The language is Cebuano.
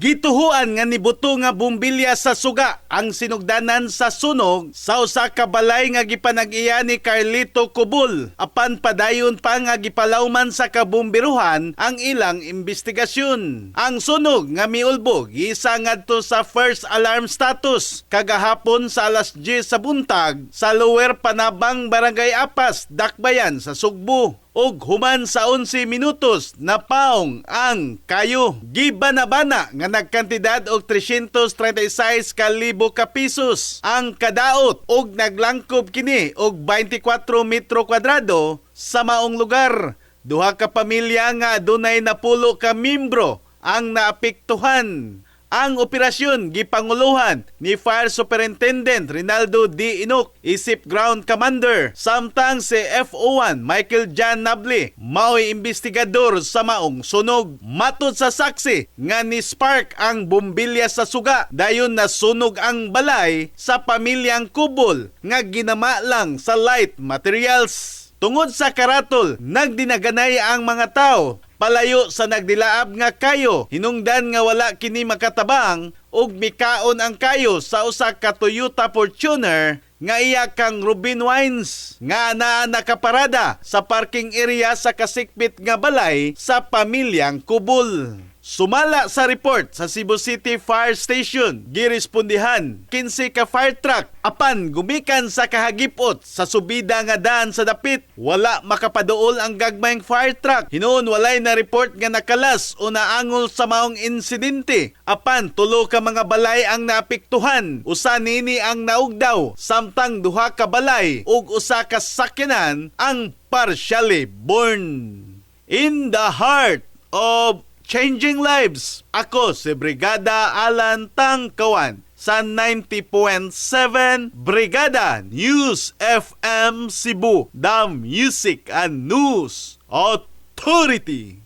Gituhuan nga nibuto nga bumbilya sa suga ang sinugdanan sa sunog sa usa ka balay nga gipanag-iya ni Carlito Cubol. Apan padayon pa nga gipalawman sa kabumbiruhan ang ilang investigasyon. Ang sunog nga miulbog giisa ngadto sa first alarm status kagahapon sa alas 10 sa buntag sa Lower Panabang, Barangay Apas, Dakbayan sa Sugbo, ug human sa 11 minutos napaong ang kayo. Gibana-bana nga nagkantidad og 336 ka libo ka pesos ang kadaot ug naglangkob kini og 24 metro kwadrado sa maong lugar. Duha ka pamilya nga adunay 10 ka membro ang naapektuhan. Ang operasyon gipanguluhan ni Fire Superintendent Rinaldo D. Inok isip Ground Commander, samtang si FO1 Michael John Nable mao'y investigador sa maong sunog. Matod sa saksi nga ni spark ang bumbilya sa suga, dayon nasunog ang balay sa pamilyang Kubol nga ginama lang sa light materials. Tungod sa karatol, nagdinaganay ang mga tao palayo sa nagdilaab nga kayo, hinungdan nga wala kini makatabang ug mikaon ang kayo sa usa ka Toyota Fortuner nga iya kang Rubin Wines nga naa nakaparada sa parking area sa kasikbit nga balay sa pamilyang Kubol. Sumala sa report sa Cebu City Fire Station, girespondihan 15 ka fire truck, apan gumikan sa kahagipot sa subida nga daan sa dapit, wala makapaduol ang gagmayng fire truck. Hinuon walay na report nga nakalas o naangol sa maong insidente. Apan tulo ka mga balay ang naapektuhan. Usa nini ang naugdaw, samtang duha ka balay ug usa ka sakyanan ang partially burned. In the heart of changing lives, ako si Brigada Alan Tangkawan sa 90.7 Brigada News FM Cebu, the Music and News Authority.